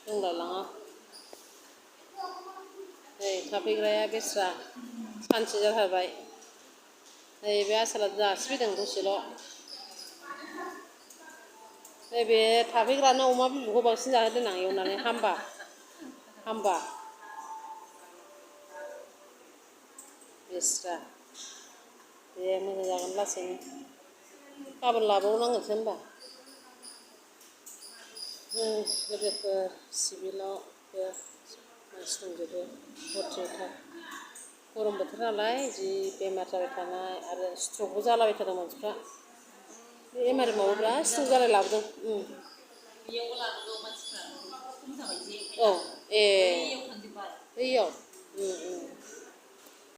रोंलायलाङा नै थाफैग्राया बेस्रा सानसे जाथारबाय नै बे आसोला दासो फैदों दसेल' नैबे थाफैग्रानो अमा बिबुखौ बांसिन जाहोदों आं एवनानै हामबा बेस्रा दे मोजां जागोन लासैनो गाबोन लाबावनांगोनसो होनबा लोगोफोर सिभिलावबो मानसि दंजोबो भर्तिथार गरम बोथोर नालाय जि बेमार जाबाय थानाय आरो स्ट्रकबो जालाबाय थादों मानसिफ्रा बे एमारेमावबो बिराद स्ट्रक जालाय लाबोदों बेयावबो लाबोदों मानसिफ्रा खम जाबाय जे औ ए बैयाव